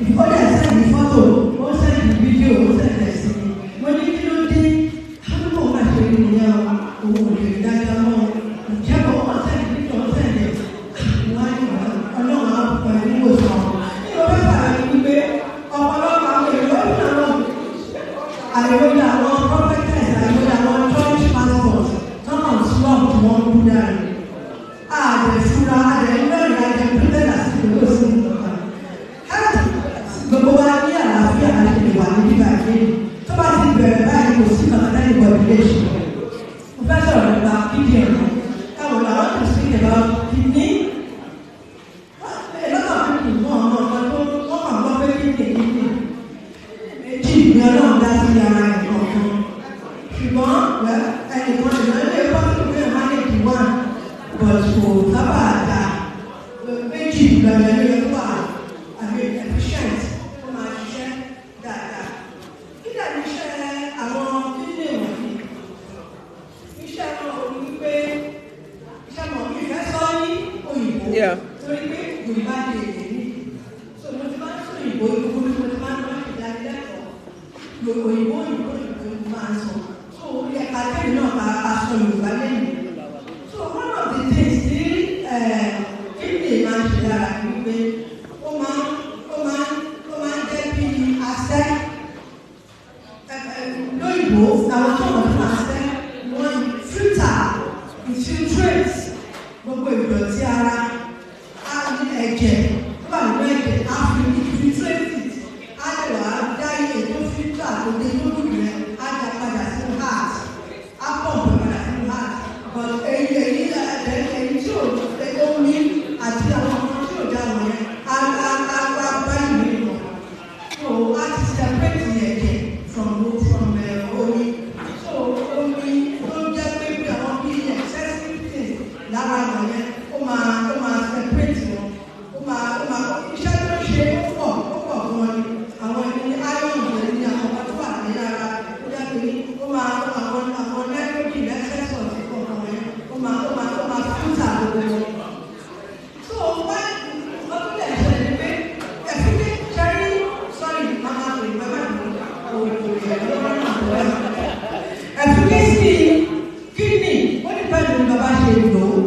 ìfọ́dà sẹ́ni fọ́tò ó sẹ́ni fídíò ó sẹ́ni ẹ̀sìn mo ní kí ló dé àdúgbò máa ṣe ìyẹn òun ò lè dájọ́ mọ́ ìjẹ́bọ̀ ó sẹ́ni fídíò ó sẹ́ni wáyé ọlọ́run á pọ̀ ẹ̀ níwò sọ ní o fẹ́ fà ní wípé ọ̀pọ̀lọpọ̀ àwọn èrò ìlànà àìròyìn àwọn prophetess àìròyìn àwọn church pastors tọ́nà slum tí wọ́n kú dára àdẹ̀fúra àdẹ̀lẹ́rìn àdẹ̀pínlẹ̀ àti ìlú sí ìlọ́ta gbogbo wa ní àlàáfíà àti ìwà ní bíbá ìgbé tó bá ti bẹ̀rẹ̀ báyìí kò sí kàkàtà ìwà ìgbé ṣe mo fẹ́ sọ̀rọ̀ nípa kídìí ẹ̀rọ káwọn làwọn tó sì kẹ̀lá kídìí lọ́nà kídìí mọ́ ọmọ ọmọ tó wọ́n kàn gbọ́ pé kídìí méjì ní ọlọ́run dá sí ara ẹ̀ kọ̀ọ̀kan ṣùgbọ́n ẹnìkan ìlànà pọ́sítù pé mánéjì wà bọ̀tù sábà dá méjì lọ́yẹ̀ lóye wà àmì efficient ó máa ṣiṣẹ́ dáadáa. Kíkà ní iṣẹ́ àwọn kíndìnrín wọ̀nyí iṣẹ́ náà ó ní wípé iṣẹ́ mọ̀ mí fẹ́ sọ ní òyìnbó torí pé Yorùbá lè lè ní so mo ti máa ń sọ òyìnbó ìgbógbó mo ti máa ń lọ ìdánilẹ́kọ̀ọ́ òyìnbó máa ń sọ so ẹ̀ka tẹ́lẹ̀ náà ká sọ Yorùbá lẹ́yìn. So one of the things tí kíndìnrín máa ń ṣe lára ni wípé ó máa ń jẹ́ bí àṣẹ lóyìnbó àwọn tó wọ́n fún àṣẹ wọ́n infiltrate gbogbo ìdọ̀tí ara á ní ẹ̀jẹ̀ wà nínú ẹ̀jẹ̀ á fi infiltrate it á lè wá dá iye tó filter tó dé lórí rẹ̀ á dá padà sínú heart á pọ̀ padà sínú heart but èyí tí ò omi àti àwọn ọmọ tí ò dá wọn yẹn á báyìí nínú so á ti separate ẹ̀jẹ̀ from omi so omi tó jẹ́ pé bí àwọn bí excessive things lára wọn yẹn ó máa separate wọn ó máa iṣẹ́ tó ṣe ó pọ̀ gan ni àwọn ẹni iron rẹ̀ ní àwọn ọmọ tó wà ní ara ó jẹ́ pé ó máa àwọn nitrogen excess of the kọ̀ọ̀kan yẹn ó máa filter gbogbo wọn. So why ọdún lè ṣẹlẹ̀ ní pé ẹ̀fíkẹ́ ṣẹ́rí sorry mama pè bàbá mi ẹ̀fíkẹ́ sí kídìní ó ní pẹ̀lú bàbá ṣe lò ó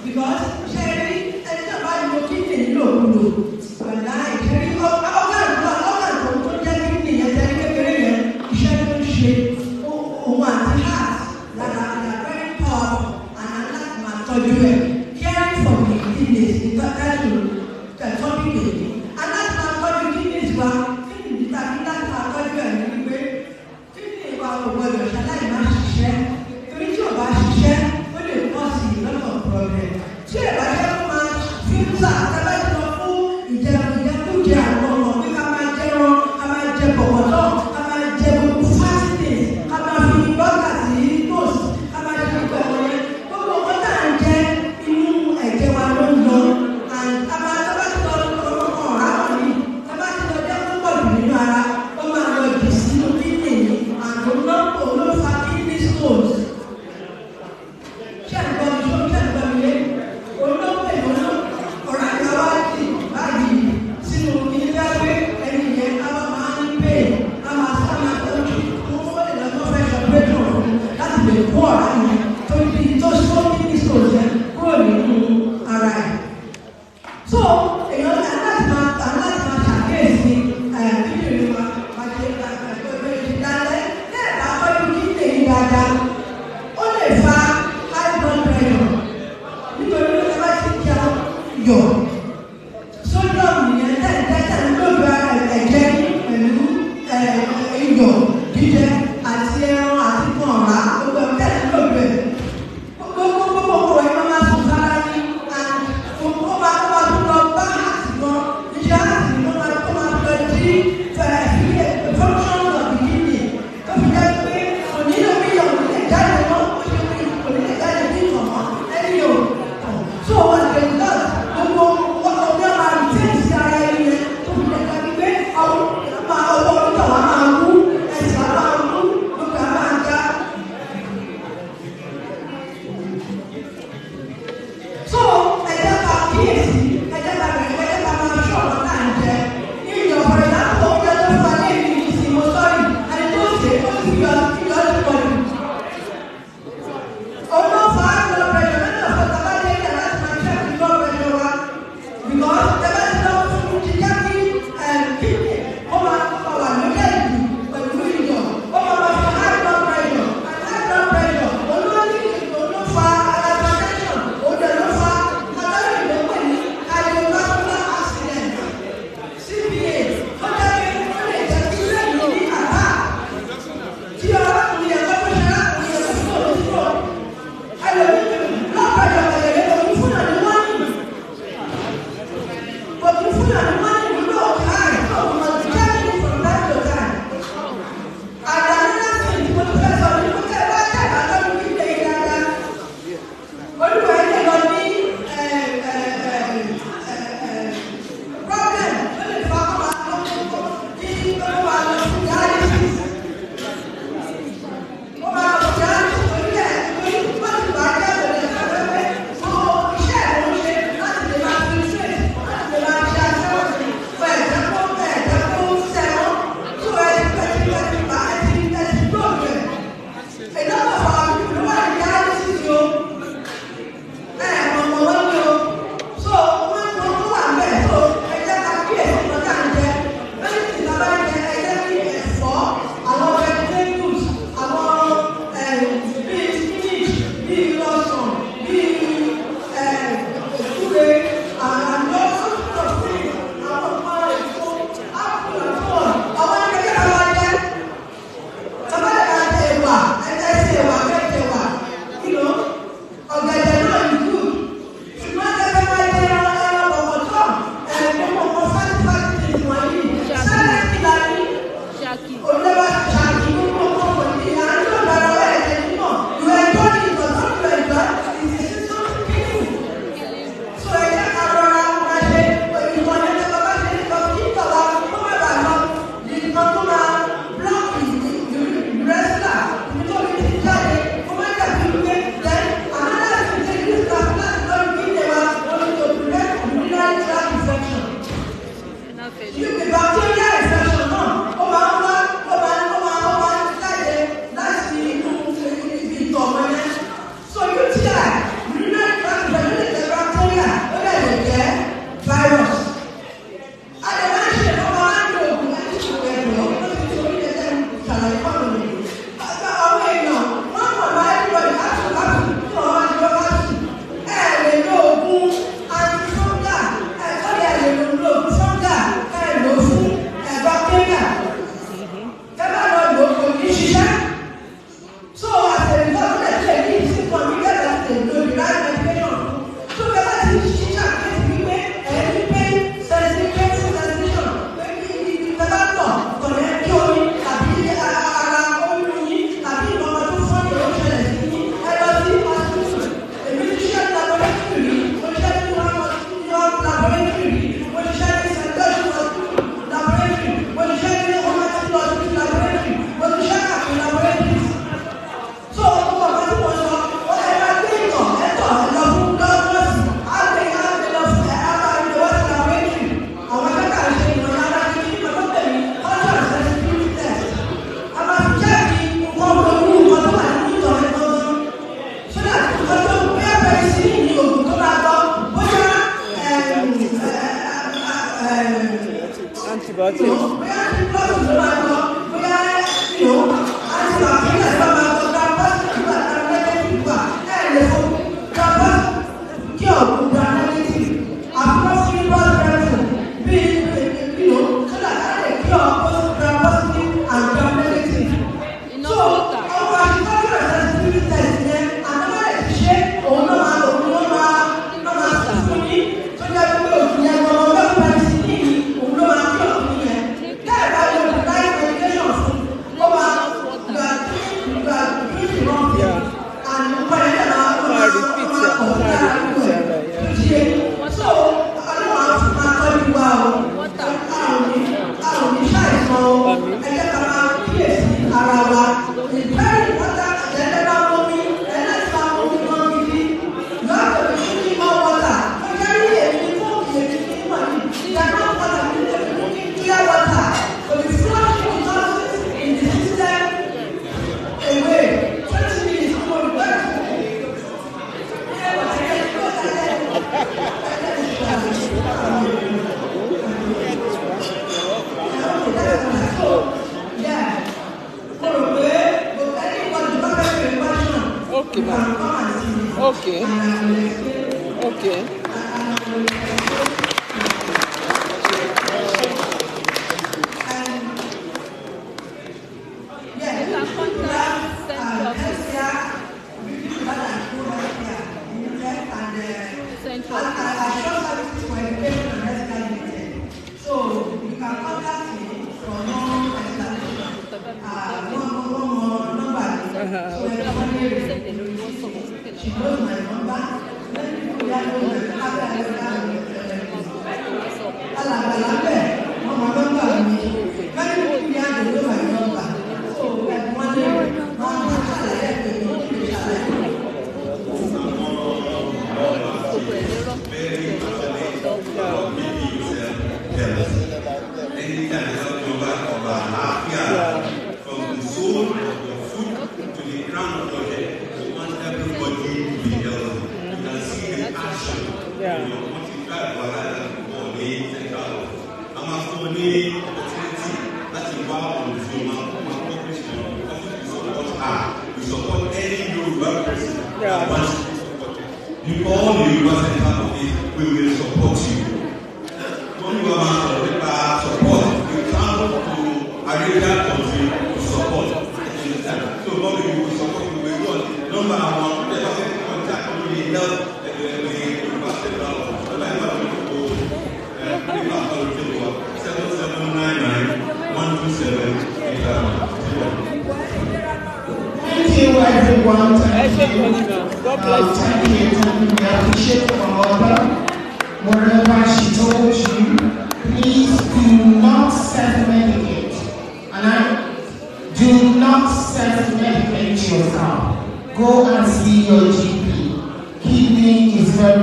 because ṣẹ́rí ẹni tó bá lo kídìní nílòkulò wàlá ìṣẹ́rí ọ̀gá tó jẹ́ kídìní yẹn tẹ́lẹ̀ kékeré yẹn iṣẹ́ tó ń ṣe òun àti heart lára very powerful and aláàbò máa tọ́jú ẹ̀ caring for the kidneys ìtọ́jú tẹ̀tọ́bí kejì aláàbò máa tọ́jú kidneys wa kídìní tàbí láti máa tọ́jú ẹ̀ ní wípé kídìní wa ò gbọdọ̀ ṣaláì máa ṣiṣẹ́.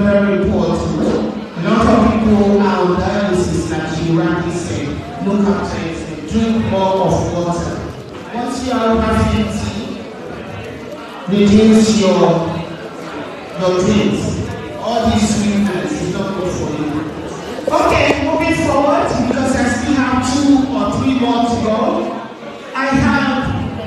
Very important. A lot of people are on dialysis, like she rightly said, look after it, drink more of water. Once you are having tea, reduce your drinks. All these